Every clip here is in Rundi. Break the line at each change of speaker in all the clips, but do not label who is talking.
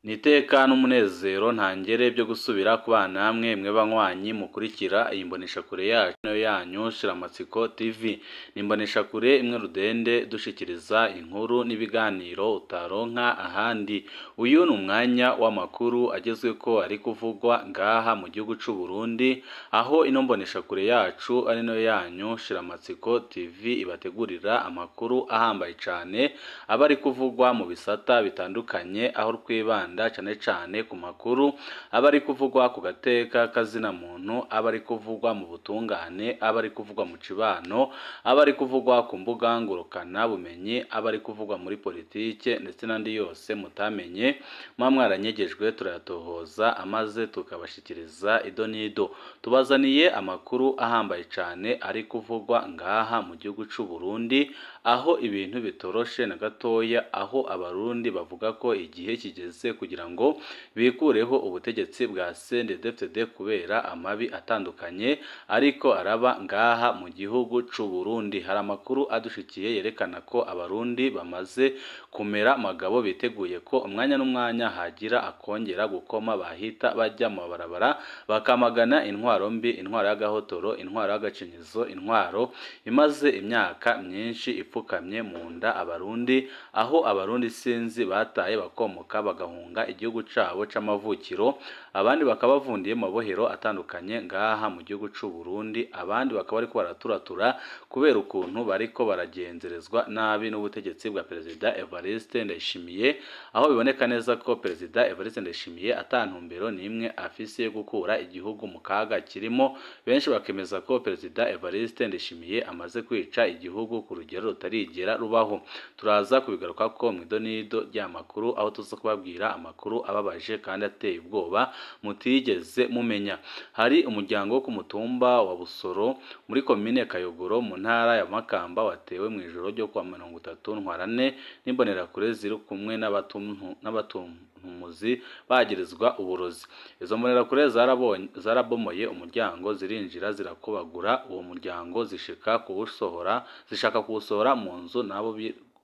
Ni iteka n'umunezero ntangere byo gusubira kubana namwe mwe banywanyi mukurikira iyi mboneshakure yacu nayo yanyu Shiramatsiko TV. Ni imboneshakure imwe rudende dushikiriza inkuru n'ibiganiro utaronka ahandi. Uyu ni umwanya w'amakuru agezweko ari kuvugwa ngaha mu gihugu c'u Burundi, aho ino mboneshakure yacu ari nayo yanyu Shiramatsiko TV ibategurira amakuru ahambaye cane aba ari kuvugwa mu bisata bitandukanye, aho twibanda cane cane ku makuru aba ari kuvugwa ku gateka kazina muntu, aba ari kuvugwa mu butungane, aba ari kuvugwa mu cibano, aba ari kuvugwa ku mbuga ngurukana bumenyi, aba ari kuvugwa muri politike ndetse n'andi yose mutamenye muba mwaranyegejwe, turayatohoza amaze tukabashikiriza ido n'ido. Tubazaniye amakuru ahambaye cane ari kuvugwa ngaha mu gihugu c'u Burundi, aho ibintu bitoroshe na gatoya, aho abarundi bavuga ko igihe kigeze kugira ngo bikureho ubutegetsi bwa CNDD-FDD kubera amabi atandukanye ariko araba ngaha mu gihugu c'u Burundi. Hari amakuru adushikiye yerekana ko abarundi bamaze kumera magabo, biteguye ko umwanya n'umwanya hagira akongera gukoma bahita bajya mu mabarabara bakamagana intwaro mbi, intwaro y'agahotoro, intwaro y'agacinyizo, intwaro imaze imyaka myinshi ipfukamye mu nda abarundi, aho abarundi sinzi bataye bakomoka bagahunga igihugu cabo c'amavukiro, abandi bakaba bavundiye mu mabohero atandukanye ngaha mu gihugu c'u Burundi, abandi bakaba bariko baraturatura kubera ukuntu bariko baragenzerezwa nabi n'ubutegetsi bwa Perezida Evariste Ndayishimiye, aho biboneka neza ko Perezida Evariste Ndayishimiye ata ntumbero n'imwe afise yo gukura igihugu mu kaga kirimo. Benshi bakemeza ko Perezida Evariste Ndayishimiye amaze kwica igihugu ku rugero rutarigera rubaho. Turaza kubigaruka ko mu idonido ry'amakuru, aho tuza kubabwira amakuru ababaje kandi ateye ubwoba mutigeze mumenya. Hari umuryango wo ku mutumba wa Busoro muri komine Kayogoro mu ntara ya Makamba watewe mu ijoro ryo kuwa 30 Ntwarante n'imbonerakure ziri kumwe n'abatumuzi bagirizwa uburozi. Izo mbonerakure zarabomoye umuryango, zirinjira zirakubagura uwo muryango, zishaka kuwusohora mu nzu,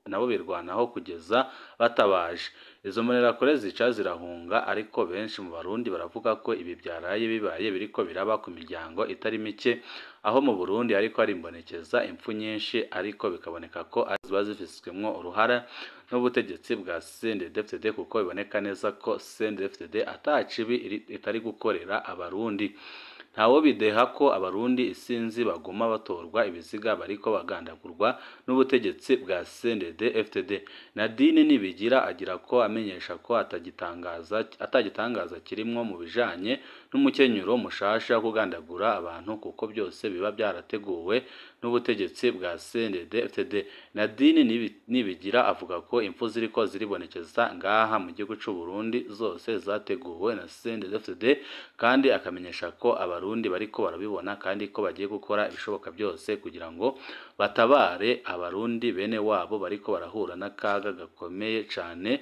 nabo birwanaho kugeza batabaje. Izo mbonerakure zica zirahunga, ariko benshi mu Barundi baravuga ko ibi byaraye bibaye biriko biraba ku miryango itari mike, aho mu Burundi ariko hari imbonekeza impfu nyinshi, ariko bikaboneka ko ziba zifiswemwo uruhara n'ubutegetsi bwa CNDD-FDD, kuko biboneka neza ko CNDD-FDD ata cibi itari gukorera abarundi. Ntawo bideha ko abarundi isinzi baguma batorwa ibiziga bariko bagandagurwa n'ubutegetsi bwa CNDD-FDD. Nadine Nibigira agira ko amenyesha ko atagitangaza kirimwo mu bijanye n'umukenyuro mushasha wo kugandagura abantu, kuko byose biba byarateguwe n'ubutegetsi bwa CNDD-FDD. Nadine Nibigira avuga ko impfu ziriko ziribonekeza ngaha mu gihugu c'u Burundi zose zateguwe na CNDD-FDD, kandi akamenyesha ko abarundi bariko barabibona kandi ko bagiye gukora ibishoboka byose kugira ngo batabare abarundi bene wabo bariko barahura n'akaga gakomeye cane,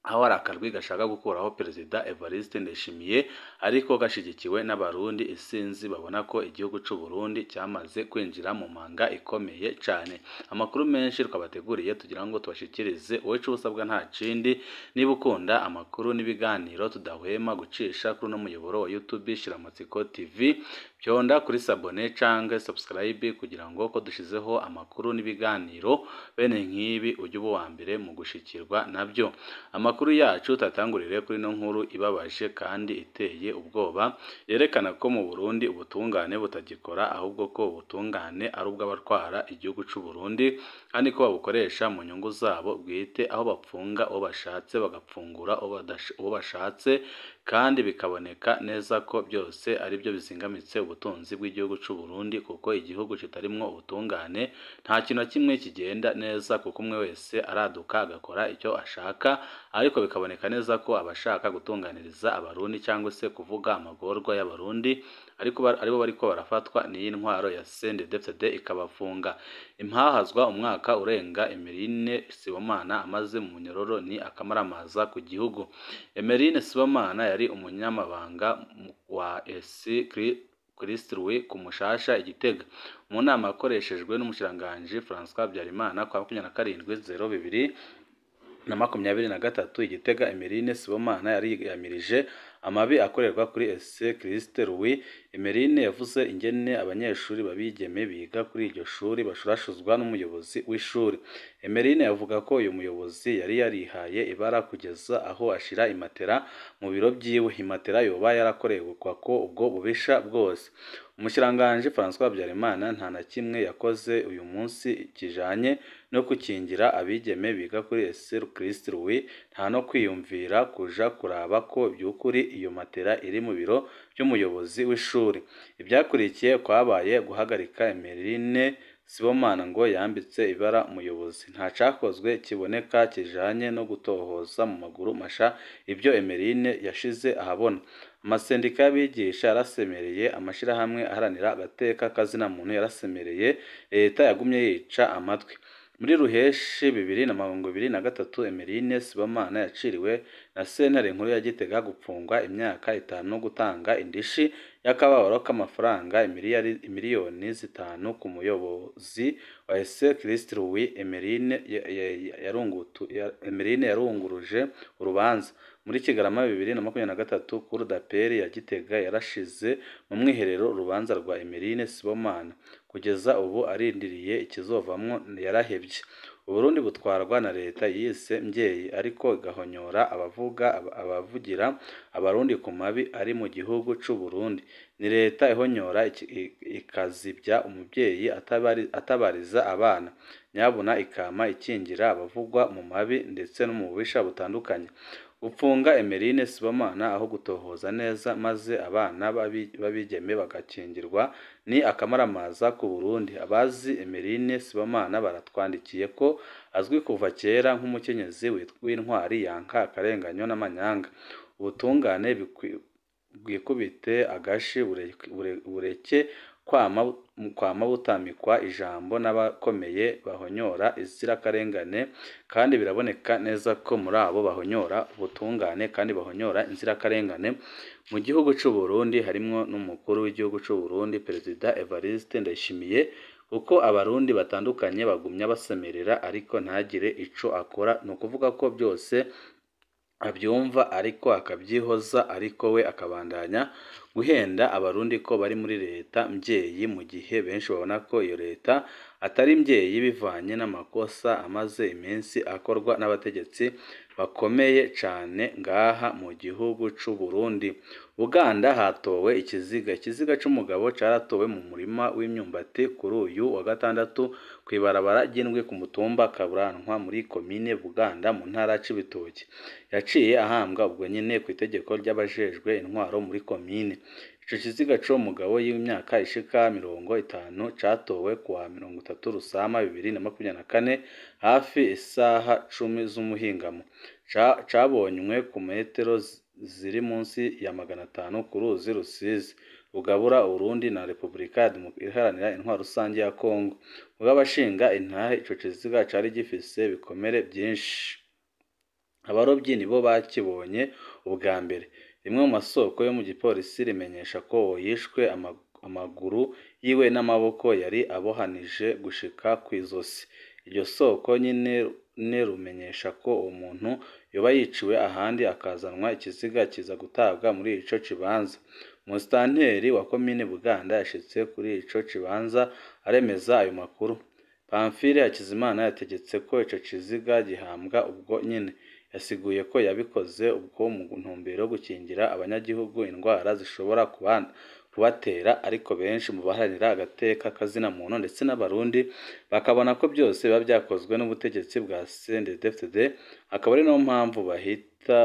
aho hari akarwi gashaka gukuraho Perezida Evariste Ndayishimiye ariko gashigikiwe n'abarundi isinzi babona ko igihugu c'u Burundi cyamaze kwinjira mu manga ikomeye cane. Amakuru menshi twabateguriye tugira ngo tubashikirize, wowe ico usabwa nta kindi, niba ukunda amakuru n'ibiganiro tudahwema gucisha kuri uno muyoboro wa YouTube Shiramatsiko TV, pyonda kuri sabone canke subscribe kugira ngo ko dushizeho amakuru n'ibiganiro bene nk'ibi ujye uba uwa mbere mu gushikirwa nabyo. Amakuru yacu tatangurire kuri no nkuru ibabaje kandi iteye ubwoba, yerekana ko mu Burundi ubutungane butagikora, ahubwo ko ubutungane ari ubw'abatwara igihugu c'u Burundi, kandi ko babukoresha mu nyungu zabo bwite, aho bapfunga uwo bashatse bagapfungura uwo bashatse, kandi bikaboneka neza ko byose ari byo bizingamitse ubutunzi bw'igihugu c'u Burundi, kuko igihugu kitarimwo ubutungane nta kintu na kimwe kigenda neza, kuko umwe wese araduka agakora icyo ashaka, ariko bikaboneka neza ko abashaka gutunganiriza abarundi cyangwa se kuvuga amagorwa y'abarundi ariko aribo bariko barafatwa n'iyi ntwaro ya CNDD-FDD ikabafunga. Impahazwa umwaka urenga Emeline Sibomana amaze mu munyororo ni akamaramaza ku gihugu. Emeline Sibomana yari umunyamabanga wa EC Kristuwe ku Mushasha i Gitega, mu nama yakoreshejwe n'umushikiranganji François Habyarimana kwa 27/02 2023 i Gitega, Emeline Sibomana yariyamirije amabi akorerwa kuri Ese Christ Louis. Emeline yavuze ingene abanyeshuri babigeme biga kuri iryo shuri bashurashuzwa n'umuyobozi w'ishuri. Emeline avuga ko uyu muyobozi yari yarihaye ibara kugeza aho ashira imatera mu biro byiwe. Imatera yoba yarakorerwa ko ubwo bubisha bwose. Umushikiranganji François Habyarimana nta na kimwe yakoze uyu munsi kijanye no gukingira abigeme biga kuri Ese Christ Louis, nta no kwiyumvira kuja kuraba ko by'ukuri iyo matera iri mu biro by'umuyobozi w'ishuri. Ibyakurikiye kwabaye guhagarika Emeline Sibomana ngo yambitse ibara umuyobozi. Nta cakozwe kiboneka kijanye no gutohoza mu maguru masha ibyo Emeline yashize ahabona. Amasendika y'abigisha yarasemereye, amashirahamwe aharanira agateka kazina muntu yarasemereye, leta yagumye yica amatwi. Muri Ruheshi 2023 Emeline Sibomana yaciriwe na sentare nkuru ya Gitega gupfungwa imyaka 5 no gutanga indishi y'akababaro k'amafaranga 5 miliyoni ku muyobozi wa Ese Christ Louis. Emeline yarunguruje urubanza. Muri Kigarama 2023 Cour d'appel ya Gitega yarashize mu mwiherero urubanza rwa Emeline Sibomana. Kugeza ubu arindiriye ikizovamwo yarahevye. Uburundi butwarwa na leta yise mvyeyi, ariko igahonyora abavuga abavugira abarundi ku mabi ari mu gihugu c'u Burundi. Ni leta ihonyora ikazibya umuvyeyi atabariza abana, nyabuna ikama ikingira abavugwa mu mabi ndetse no mu bubisha butandukanye. Gupfunga Emeline Sibomana aho gutohoza neza maze abana b'abigeme bagakingirwa ni akamaramaza ku Burundi. Abazi Emeline Sibomana baratwandikiye ko azwi kuva kera nk'umukenyezi w'intwari yanka akarenganyo n'amanyanga. Ubutungane bwikubite agashi bureke kwama butamikwa ijambo n'abakomeye bahonyora inzirakarengane, kandi biraboneka neza ko muri abo bahonyora ubutungane kandi bahonyora inzirakarengane mu gihugu c'u Burundi harimwo n'umukuru w'igihugu c'u Burundi, Perezida Evariste Ndayishimiye, kuko abarundi batandukanye bagumya basemerera ariko ntagire ico akora. Ni ukuvuga ko byose abyumva ariko akabyihoza, ariko we akabandanya guhenda abarundi ko bari muri leta mvyeyi, mu gihe benshi babona ko iyo leta atari mvyeyi bivanye n'amakosa amaze iminsi akorwa n'abategetsi bakomeye cane ngaha mu gihugu c'u Burundi. Buganda hatowe ikiziga. Ikiziga c'umugabo caratowe mu murima w'imyumbati kuri uyu wa gatandatu kw'ibarabara ry'indwi ku mutumba Kaburantwa muri komine Buganda mu ntara ya Cibitoke. Yaciye ahambwa ubwo nyene kw'itegeko ry'abajejwe intwaro muri komine. Ico kiziga c'uwo mugabo w'imyaka ishika 50 catowe kuwa 30 Rusama 2024 hafi isaha 10 z'umuhingamo. Cabonywe ku metero ziri munsi ya 500 ku ruzi Rusizi rugabura Uburundi na Repubulika Iharanira Intwaro Rusangi ya Kongo. Kubw'abashinga intahe, ico kiziga cari gifise ibikomere vyinshi. Abarovyi nibo bakibonye ubwa mbere. Rimwe mu masoko yo mu gipolisi rimenyesha ko uwo yishwe amaguru yiwe n'amaboko yari abohanije gushika kw'izosi. Iryo soko nyene rumenyesha ko uwo muntu yoba yiciwe ahandi akazanwa, ikiziga kiza gutabwa muri ico kibanza. Umusitanteri wa komine Buganda yashitse kuri ico kibanza aremeza ayo makuru. Pamphile Hakizimana yategetse ko ico kiziga gihambwa ubwo nyene. Yasiguye ko yabikoze ubwo mu ntumbero yo gukingira abanyagihugu indwara zishobora kubatera, ariko benshi mu baharanira agateka kazina muntu ndetse n'abarundi bakabona ko byose biba byakozwe n'ubutegetsi bwa CNDD-FDD, akaba ari nayo mpamvu bahita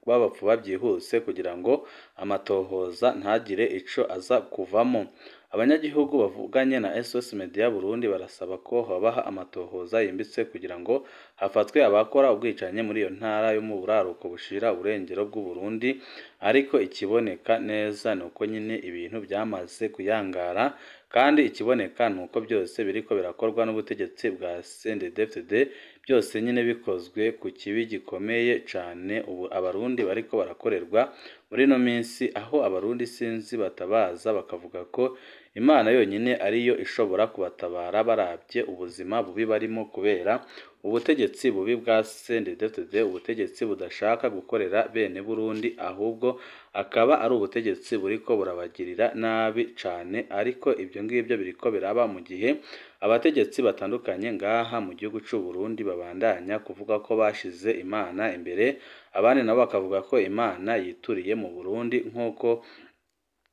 babapfuba byihuse kugira ngo amatohoza ntagire ico aza kuvamo. Abanyagihugu bavuganye na SOS Media Burundi barasaba ko hobaha amatohoza yimbitse kugira ngo hafatwe abakora ubwicanyi muri iyo ntara yo mu buraruko bushira uburengero bw'u Burundi, ariko ikiboneka neza ni uko nyine ibintu byamaze kuyangara, kandi ikiboneka ni uko byose biriko birakorwa n'ubutegetsi bwa CNDD-FDD, byose nyine bikozwe ku kibi gikomeye cane ubu abarundi bariko barakorerwa. muri ino minsi, aho abarundi sinzi batabaza bakavuga ko Imana yonyine ariyo ishobora kubatabara barabye ubuzima bubi barimo kubera ubutegetsi bubi bwa CNDD-FDD, ubutegetsi budashaka gukorera bene Burundi, ahubwo akaba ari ubutegetsi buriko burabagirira nabi cane. Ariko ibyo ngibyo biriko biraba mu gihe abategetsi batandukanye ngaha mu gihugu c'u Burundi babandanya kuvuga ko bashize Imana imbere, abandi nabo bakavuga ko Imana yituriye mu Burundi, nk'uko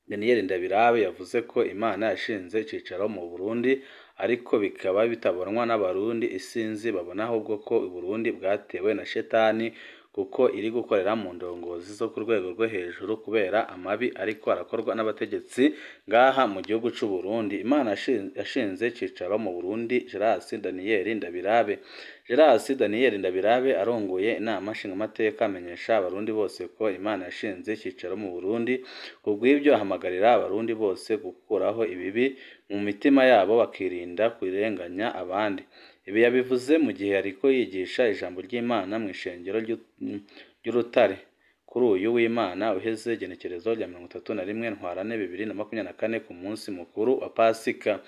Daniel Ndabirabe yavuze ko Imana yashinze icicaro mu Burundi, ariko bikaba bitabonwa n'abarundi isinzi, babona ahubwo ko Uburundi bwatewe na shetani kuko iri gukorera mu ndongozi zo ku rwego rwo hejuru kubera amabi ariko arakorwa n'abategetsi ngaha mu gihugu c'u Burundi. Imana yashinze icicaro mu Burundi. Gerasi Daniel Ndabirabe, Gerasi Daniel Ndabirabe arongoye inama nshingamateka amenyesha abarundi bose ko Imana yashinze icicaro mu Burundi. Kubw'ibyo ahamagarira abarundi bose gukuraho ibibi mu mitima yabo bakirinda kurenganya abandi. Ibi yabivuze mu gihe ariko yigisha ijambo ry'Imana mu ishengero ry'Urutare kuri uyu w'Imana uheze, igenekerezo rya 31 Ntwarante 2024 ku munsi mukuru wa Pasika.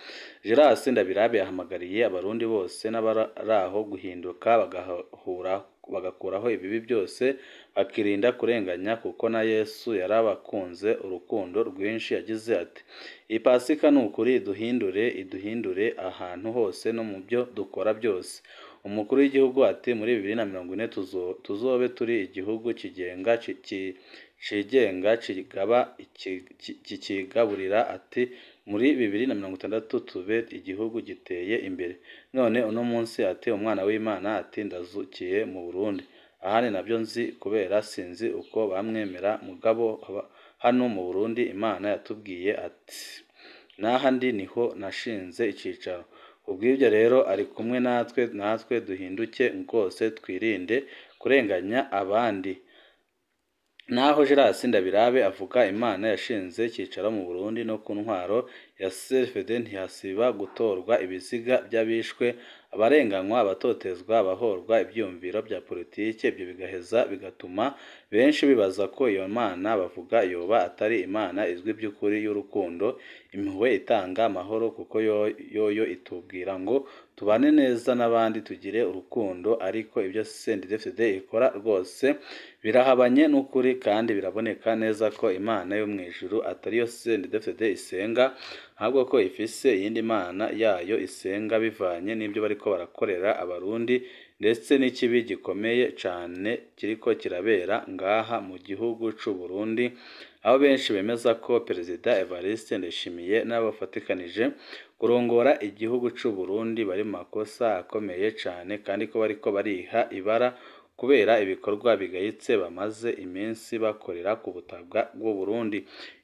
Gerasi Ndabirabe yahamagariye abarundi bose n'abaraho guhinduka bagakuraho ibibi byose bakirinda kurenganya, kuko na Yesu yarabakunze urukundo rwinshi. Yagize ati: "Iyi Pasika ni ukuri iduhindure, iduhindure ahantu hose no mu byo dukora byose." Umukuru w'igihugu ati: "Muri 2040 tuzobe turi igihugu kigenga cigenga kigaba kikigaburira." Ati: "Muri 2060 tube igihugu giteye imbere." None uno munsi ati: "Umwana w'Imana ati ndazukiye mu Burundi." Ahandi nabyo nzi kubera sinzi uko bamwemera, mugabo hano mu Burundi Imana yatubwiye ati n'ahandi niho nashinze icicaro. Kubw'ibyo rero ari kumwe natwe, natwe duhinduke rwose twirinde kurenganya abandi. Naho Gerasi Ndabirabe avuga Imana yashinze icicaro mu Burundi, no ku ntwaro ya CNDD-FDD ntihasiba gutorwa ibiziga by'abishwe, abarenganywa, abatotezwa, abahorwa ivyiyumviro bya politike. Ibyo bigaheza bigatuma benshi bibaza ko iyo Mana bavuga yoba atari Imana izwi by'ukuri y'urukundo, impuhwe, itanga amahoro, kuko yoyo itubwira ngo tubane neza n'abandi tugire urukundo. Ariko ibyo CNDD-FDD ikora rwose birahabanye n'ukuri, kandi biraboneka neza ko Imana yo mw'ijuru atariyo CNDD-FDD isenga, ahubwo ko ifise iyindi mana yayo isenga bivanye n'ibyo bariko barakorera abarundi, ndetse n'ikibi gikomeye cane kiriko kirabera ngaha mu gihugu c'u Burundi, aho benshi bemeza ko Perezida Evariste Ndayishimiye n'abafatikanije kurongora igihugu c'u Burundi bari mu makosa akomeye cane, kandi ko bariko bariha ibara kubera ibikorwa bigayitse bamaze iminsi bakorera ku butaka bw'u Burundi.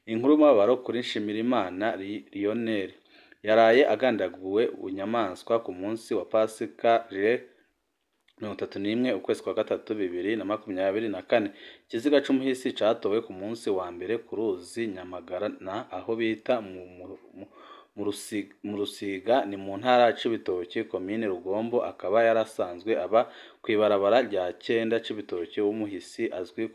Inkuru y'umubabaro kuri Nshimirimana Lionel yaraye agandaguwe bunyamaswa ku munsi wa Pasika 31 ukwezi kwa gatatu 2024. Ikiziga c'umuhisi catowe ku munsi wa mbere ku ruzi Nyamagana, aho bita mu Rusiga, ni mu ntara Cibitoke, komine Rugombo. Akaba yarasanzwe aba kw'ibarabara rya 9 Cibitoke. W'umuhisi azwi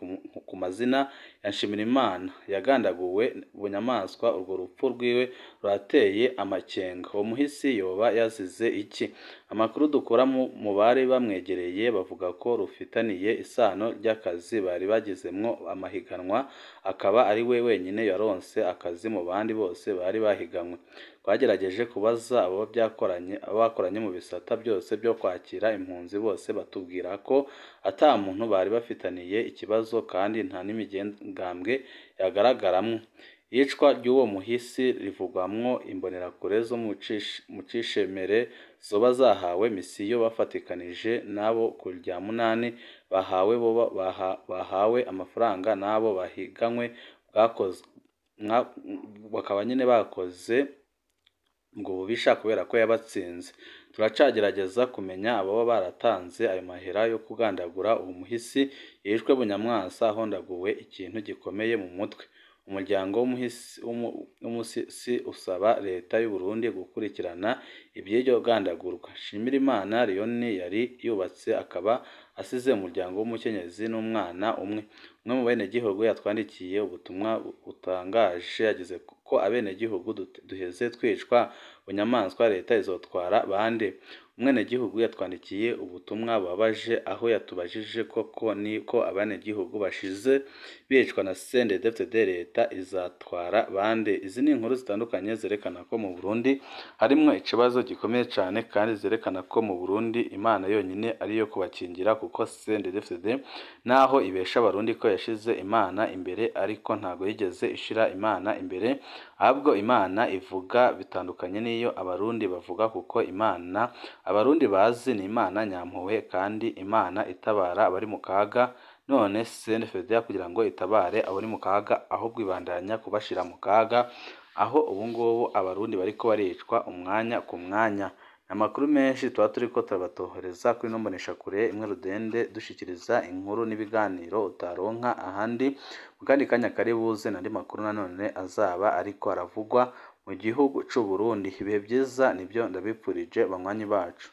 ku mazina ya Nshimirimana yagandaguwe bunyamaswa. Urwo rupfu rwiwe rurateye amakenga. Uwo muhisi yoba yazize iki? Amakuru dukura mu bari bamwegereye bavuga ko rufitaniye isano ry'akazi bari bagizemwo amahiganwa, akaba ari we wenyine yaronse akazi mu bandi bose bari bahiganwe. Twagerageje kubaza abo bakoranye mu bisata byose byo kwakira impunzi, bose batubwira ko ata muntu bari bafitaniye ikibazo kandi nta n'imigambwe yagaragaramwo. Iyicwa ry'uwo muhisi rivugwamwo imbonerakure zo mu Cishemere zoba zahawe misiyo bafatikanije n'abo ku rya munani bahawe amafaranga n'abo bahiganwe, bakaba nyine bakoze ubwo bubisha kubera ko yabatsinze. Turacagerageza kumenya ababa baratanze ayo mahera yo kugandagura uwo muhisi yishwe bunyamwasa ahondaguwe ikintu gikomeye mu mutwe. Umuryango w'umusisi usaba leta y'u Burundi gukurikirana iby'iryo gandagurwa. Nshimirimana Leon yari yubatse akaba asize umuryango w'umukenyezi n'umwana umwe. Umwe mu benegihugu yatwandikiye ubutumwa butangaje yagize ko abenegihugu duheze twicwa bunyamaswa, leta izotwara bande? Umwenegihugu yatwandikiye ubutumwa bubabaje aho yatubajije koko niko abenegihugu bashize bicwa na CNDD-FDD, leta izatwara bande? Izi ni inkuru zitandukanye zerekana ko mu Burundi harimwo ikibazo gikomeye cane, kandi zerekana ko mu Burundi Imana yonyine ariyo kubakingira, kuko CNDD-FDD naho ibesha abarundi ko yashize Imana imbere, ariko ntago yigeze ishira Imana imbere, ahubwo Imana ivuga bitandukanye n'iyo abarundi bavuga, kuko Imana abarundi bazi ni Imana nyampuhwe kandi Imana itabara abari mu kaga. None CNDD-FDD kugira ngo itabare abari mu kaga, ahubwo ibandanya kubashira mu kaga, aho ubungubu abarundi bariko baricwa umwanya ku mwanya. Amakuru menshi tuba turiko turabatohoreza kuri ino mboneshakure imwe rudende, dushikiriza inkuru n'ibiganiro utaronka ahandi. Mu kandi kanya kari buze n'andi makuru nanone azaba ariko aravugwa mu gihugu c'u Burundi. Ibihe vyiza nivyo ndabipfurije banywanyi bacu.